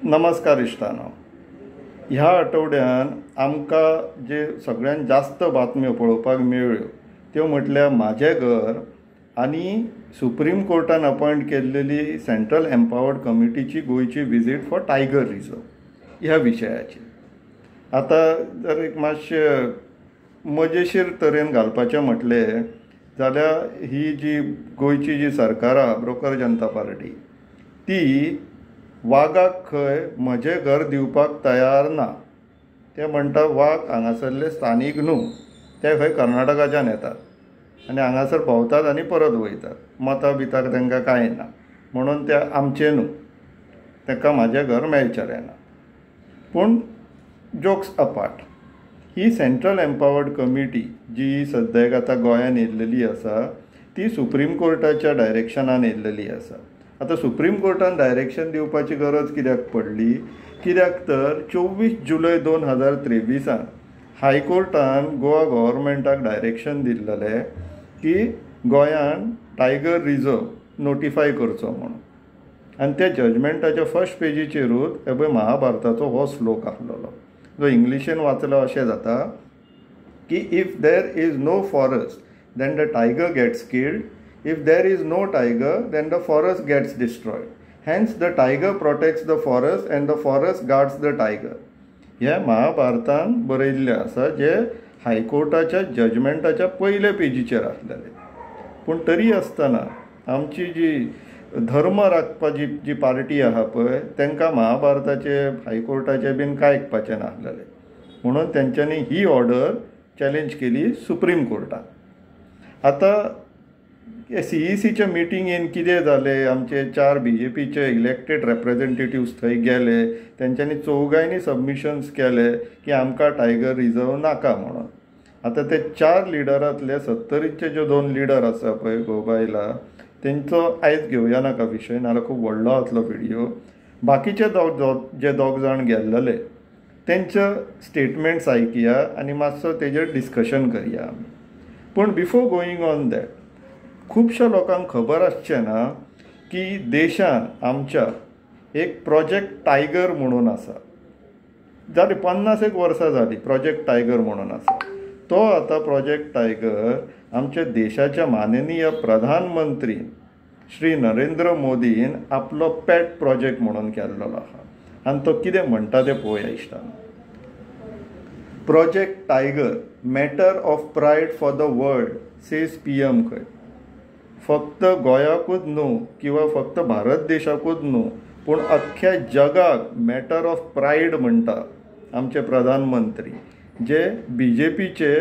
नमस्कार इश्टानो, ह्या आठवड्यान आमकां जे सगळ्यान जास्त बातम्यो पळोवपाक मेळ्ळ्यो त्यो म्हटल्यार म्हाजें घर आनी सुप्रीम कोर्टान अपॉयंट केल्लेली सेंट्रल एम्पावर्ड कमिटीची गोंयची विजीट फॉर टायगर रिजर्व ह्या विशयाचेर. आतां जर एक मातशें मजेशीर तरेन घालपाचें म्हटलें जाल्यार ही जी गोंयची जी सरकारां ब्रोकर जनता पार्टी ती वागाक खंय म्हजें घर दिवपाक तयार ना. ते म्हणटा वाग हांगासरले स्थानीक न्हू, ते खंय कर्नाटकाच्यान येतात आनी हांगासर भोंवतात आनी परत वयतात, मतां बितां तांकां कांय ना, म्हणून ते आमचे न्हू, ताका म्हाजें घर मेळचेलें ना. पूण जोक्स अपार्ट, ही सेंट्रल एम्पावर्ड कमिटी जी सद्याक आतां गोंयान येयल्लेली आसा ती सुप्रीम कोर्टाच्या डायरेक्शनान येयल्लेली आसा. आतां सुप्रीम कोर्टान डायरेक्शन दिवपाची गरज कित्याक पडली, कित्याक तर 24 जुलय 2023 हायकोर्टान गोवा गव्हर्मेंटाक डायरेक्शन दिल्लेलें की गोंयान टायगर रिजर्व नोटिफाय करचो म्हणून. आनी त्या जजमेंटाच्या फर्स्ट पेजीचेरूच हे पळय महाभारताचो हो श्लोक आसलेलो, जो इंग्लिशीन वाचलो अशें जाता की if there is no forest then the tiger gets killed, if there is no tiger then the forest gets destroyed, hence the tiger protects the forest and the forest guards the tiger. हें महाभारतान बरयल्लें आसा, जें हायकोर्टाच्या जजमेंटाच्या पयल्या पेजीचेर आसलेलें. पूण तरी आसतना आमची जी धर्म राखपाची जी पार्टी आसा पळय तांकां महाभारताचे हायकोर्टाचे बीन कांय आयकपाचें नासलेलें, म्हणून तेंच्यांनी ही ऑर्डर चॅलेंज केली सुप्रीम कोर्टान. आतां सीईसीच्या मिटिंगेन कितें जालें, आमचे 4 बीजेपीचे इलेक्टेड रेप्रेजेंटेटिव्स थंय गेले, तेंच्यांनी चौगांयनी सबमिशन्स केले की आमकां टायगर रिजर्व नाका म्हणून. आतां ते 4 लिडरांतले 70चे ज्यो 2 लिडर आसा पळय गोबायला तेंचो आयज घेवया नाका विशय, नाल्यार खूब व्हडलो जातलो व्हिडियो. बाकीचे जे 2 जाण गेल्लेले तेंचे स्टेटमेंट्स आयकया आनी मातसो तेजेर डिस्कशन करया आमी. पूण बिफोर गोईंग ऑन that, खुबश्या लोकांक खबर आसचें ना की देशान आमच्या एक प्रोजेक्ट टायगर म्हणून आसा, जाली 50 वर्सां जाली प्रोजेक्ट टायगर म्हणून आसा. तो आतां प्रोजेक्ट टायगर आमच्या देशाच्या माननीय प्रधानमंत्री श्री नरेंद्र मोदीन आपलो पेट प्रोजेक्ट म्हणून केल्लो आसा आनी तो कितें म्हणटा तें पळोवया इश्टान. Project tiger matter of pride for the world says PM. खंय फक्त गोंयाकूच न्हू किंवा फक्त भारत देशाकूच न्हू पूण अख्ख्या जगाक मॅटर ऑफ प्रायड म्हणटा आमचे प्रधानमंत्री, जे बीजेपीचे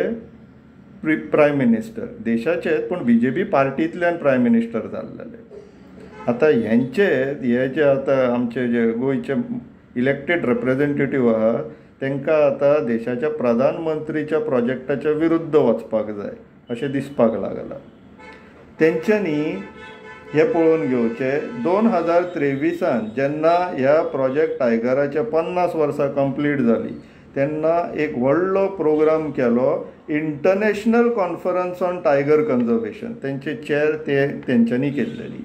प्रायम मिनिस्टर देशाचे, पूण बीजेपी पार्टींतल्यान प्रायम मिनिस्टर जाल्लेले. आतां हेंचे हे जे आतां आमचे जे गोंयचे इलेक्टेड रेप्रेजेंटेटीव आहा तांकां आतां देशाच्या प्रधानमंत्रीच्या प्रोजेक्टाच्या विरुद्ध वचपाक जाय अशें दिसपाक लागलां. तेंच्यांनी हें पळोवन घेवचें, 2023 जेन्ना ह्या प्रोजेक्ट टायगराचे 50 वर्सां कंप्लीट जाली तेन्ना एक व्हडलो प्रोग्राम केलो, international conference on tiger conservation, तेंचे चेअर ते तेंच्यांनी केल्लेली,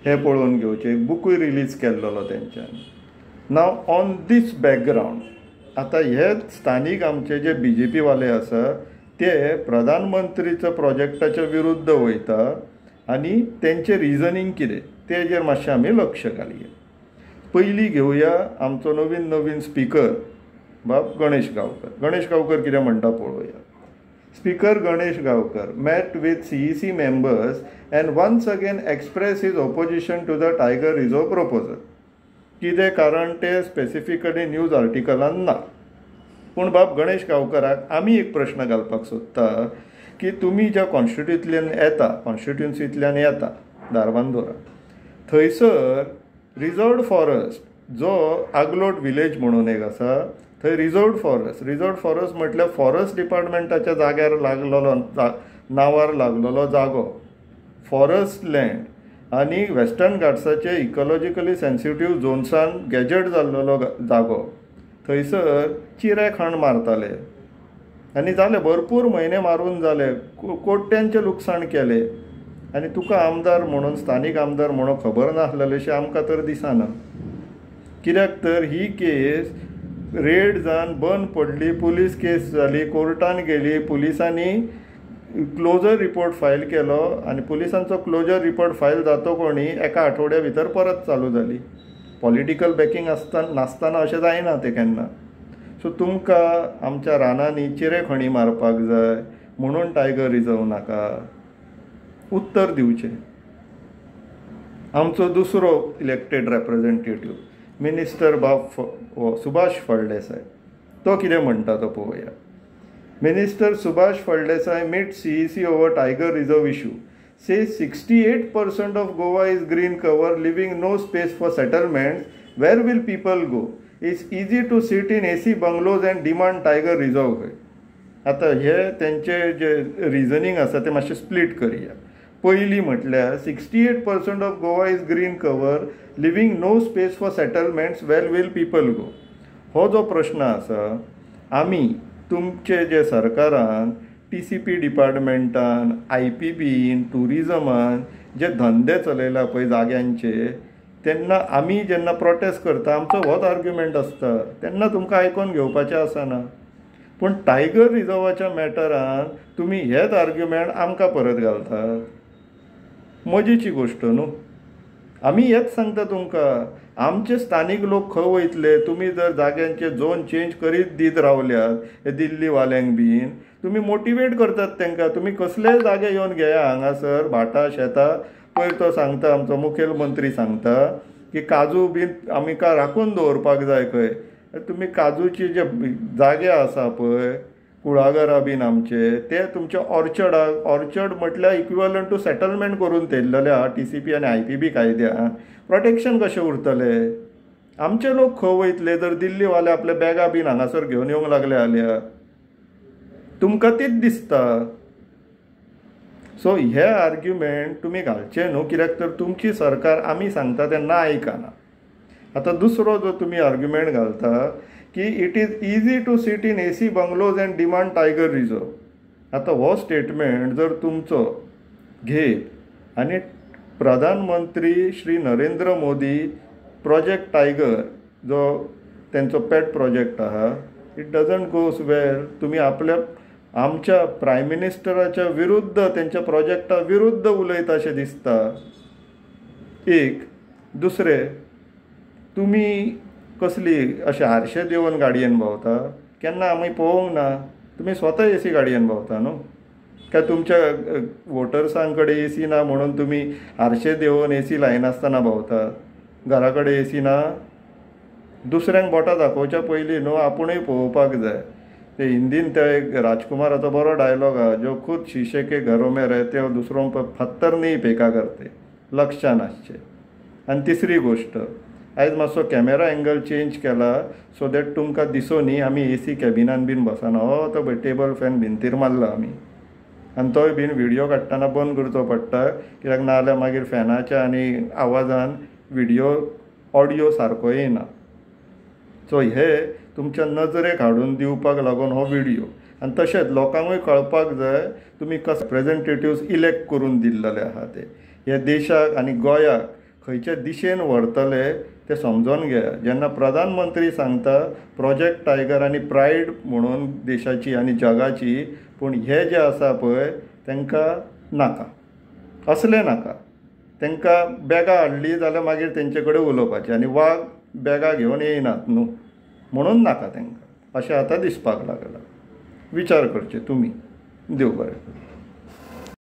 हें पळोवन घेवचें. एक बुकूय रिलीज केल्लो तेंच्यांनी. नाव ऑन these background आतां हे स्थानीक आमचे जे बीजेपी वाले आसा ते प्रधानमंत्रीच्या प्रोजेक्टाच्या विरुद्ध वयता आनी तेंचें रिजनींग कितें तेजेर मातशें आमी लक्ष घालया. पयलीं घेवया आमचो नवीन नवीन स्पिकर बाब गणेश गांवकर. गणेश गांवकर कितें म्हणटा पळोवया. Speaker Ganesh Gaonkar met with CEC members and once again express his opposition to the tiger reserve proposal. कितें कारण तें स्पेसिफिकली न्यूज आर्टिकलान ना, पूण बाब गणेश गांवकराक आमी एक प्रश्न घालपाक सोदता की तुमी ज्या कॉन्स्टिट्युंतल्यान येता, कॉन्स्टिट्युन्सींतल्यान येता धारबांदोरा, थंयसर रिजर्वड फॉरेस्ट जो आगलोट विलेज म्हणून एक आसा थंय रिजर्वड फॉरेस्ट, रिजर्वड फॉरेस्ट म्हटल्यार फॉरेस्ट डिपार्टमेंटाच्या जाग्यार लागलेलो नांवार लागलेलो जागो, फॉरेस्ट लँड आनी वेस्टर्न घाट्साचे इकोलॉजिकली सेन्सिटीव झोन्सान गॅजेट जाल्लेलो जागो, थंयसर चिरे खण मारताले आनी जाले भरपूर म्हयने मारून जाले, कोट्यांचें लुकसाण केलें आनी तुका आमदार म्हणून स्थानीक आमदार म्हणून खबर नासलेलें अशें आमकां तर दिसना. कित्याक तर ही केस रेड जावन बंद पडली, पुलीस केस जाली, कोर्टान गेली, पुलिसांनी क्लोजर रिपोर्ट फायल केलो आनी पुलिसांचो क्लोजर रिपोर्ट फायल जातो कोणी एका आठवड्या भितर परत चालू जाली. पॉलिटिकल बॅकिंग आसतना नासतना अशें जायना तें केन्ना. सो तुमकां आमच्या रानांनी चिरे खणी मारपाक जाय म्हणून टायगर रिजर्व नाका, उत्तर दिवचें. आमचो दुसरो इलेक्टेड रेप्रेजेंटेटिव्ह मिनिस्टर बाब सुभाष फळदेसाय तो कितें म्हणटा तो पळोवया. Minister Subhash Phaldesai meet CEC over tiger reserve issue. Says 68% of Goa is green cover, leaving no space for settlements. Where will people go? It's easy to sit in AC bungalows and demand tiger reserve. आतां हे तेंचे जे reasoning आसा तें मातशें split करया. पयलीं म्हटल्यार 68% of Goa is green cover, leaving no space for settlements. Where will people go? हो जो प्रश्न आसा, आमी तुमचे जे सरकारान TCP डिपार्टमेंटान, IPBन, ट्युरिजमान जे धंदे चलयला पळय जाग्यांचे, तेन्ना आमी जेन्ना प्रोटेस्ट करता आमचो होच आर्ग्युमेंट आसता, तेन्ना तुमकां आयकोन घेवपाचें आसना. पूण टायगर रिजर्वाच्या मॅटरान तुमी हेच आर्ग्युमेंट आमकां परत घालतात. मजेची गोश्ट न्हू. आमी हेच सांगता तुमकां, आमचे स्थानीक लोक खंय वयतले? तुमी जर जाग्यांचे झोन चेंज करीत दीत रावल्यात हे दिल्लीवाल्यांक बीन, तुमी मोटिवेट करतात तांकां, तुमी कसलेय जागे येवन घेया हांगासर भाटां शेतां. पयर तो सांगता, आमचो मुखेलमंत्री सांगता की काजू बीन आमी का राखून दवरपाक जाय खंय. तुमी काजूचे जे जागे आसा पळय, कुळागरां बीन आमचे, ते तुमच्या ऑर्चर्डाक, ऑर्चर्ड म्हटल्यार इक्विवलंट टू सेटलमेंट करून तेल्लेले आहा TCP आनी IPB कायद्यान. प्रोटेक्शन कशें उरतलें? आमचे लोक खंय वयतले जर दिल्लीवाले आपले बॅगां बीन हांगासर घेवन येवंक लागले जाल्यार? तुमकां तीच दिसता. सो हे आर्ग्युमेंट तुमी घालचे न्हू, कित्याक तर तुमची सरकार आमी सांगता तेन्ना आयकना. आतां दुसरो जो तुमी आर्ग्युमेंट घालता की it is easy to sit in AC bungalows and demand tiger reserve. आतां हो स्टेटमेंट जर तुमचो घेत आनी प्रधानमंत्री श्री नरेंद्र मोदी प्रोजेक्ट टायगर जो तेंचो पेट प्रोजेक्ट आहा, it doesn't goes well. तुमी आपल्या आमच्या प्रायम मिनिस्टराच्या विरुद्ध, तेंच्या प्रोजेक्टा विरुद्ध उलयता अशें दिसता. एक दुसरें, तुमी कसली अशें हारशे देंवन गाडयेन भोंवता? केन्ना आमी पळोवंक ना. तुमी स्वता एसी गाडयेन भोंवता न्हू? काय तुमच्या वोटर्सां कडेन एसी ना म्हणून तुमी हारशे देंवन एसी लायनासतना भोंवता? घरा कडेन एसी ना? दुसऱ्यांक बोटां दाखोवच्या पयलीं न्हू आपुणूय पळोवपाक जाय. ते हिंदीन त्या एक राजकुमाराचो बरो डायलॉग आहा, जो खुद शीशे के घरों में रहते और दूसरों पर पत्थर नहीं फेंका करते. लक्षान आसचें. आनी तिसरी गोश्ट, आयज मातसो कॅमेरा एंगल चेंज केला सो that तुमकां दिसोनी आमी एसी कॅबिनान बीन बसना. हो तो पळय टेबल फॅन भिंतीर मारला आमी, आनी तोय बीन व्हिडियो काडटना बंद करचो पडटा, कित्याक नाजाल्यार मागीर फॅनाच्या आनी आवाजान व्हिडियो ऑडियो सारको येना. सो हे तुमच्या नजरेक हाडून दिवपाक लागून हो व्हिडियो. आनी तशेंच लोकांकूय कळपाक जाय तुमी कशे रिप्रेजेंटेटिव्स इलेक्ट करून दिल्लेले आहा ते ह्या देशाक आनी गोंयाक खंयच्या दिशेन व्हरतले ते समजोन घेया. जेन्ना प्रधानमंत्री सांगता प्रोजेक्ट टायगर आनी प्रायड म्हणून देशाची आनी जगाची, पूण हे जे आसा पळय तांकां नाका, असलें नाका. तांकां बॅगां हाडली जाल्यार मागीर तेंचे कडेन उलोवपाचें, आनी वाग बॅगां घेवन येयनात न्हू, म्हणून नाका तांकां अशें आतां दिसपाक लागलां. विचार करचे तुमी. देव बरें करूं.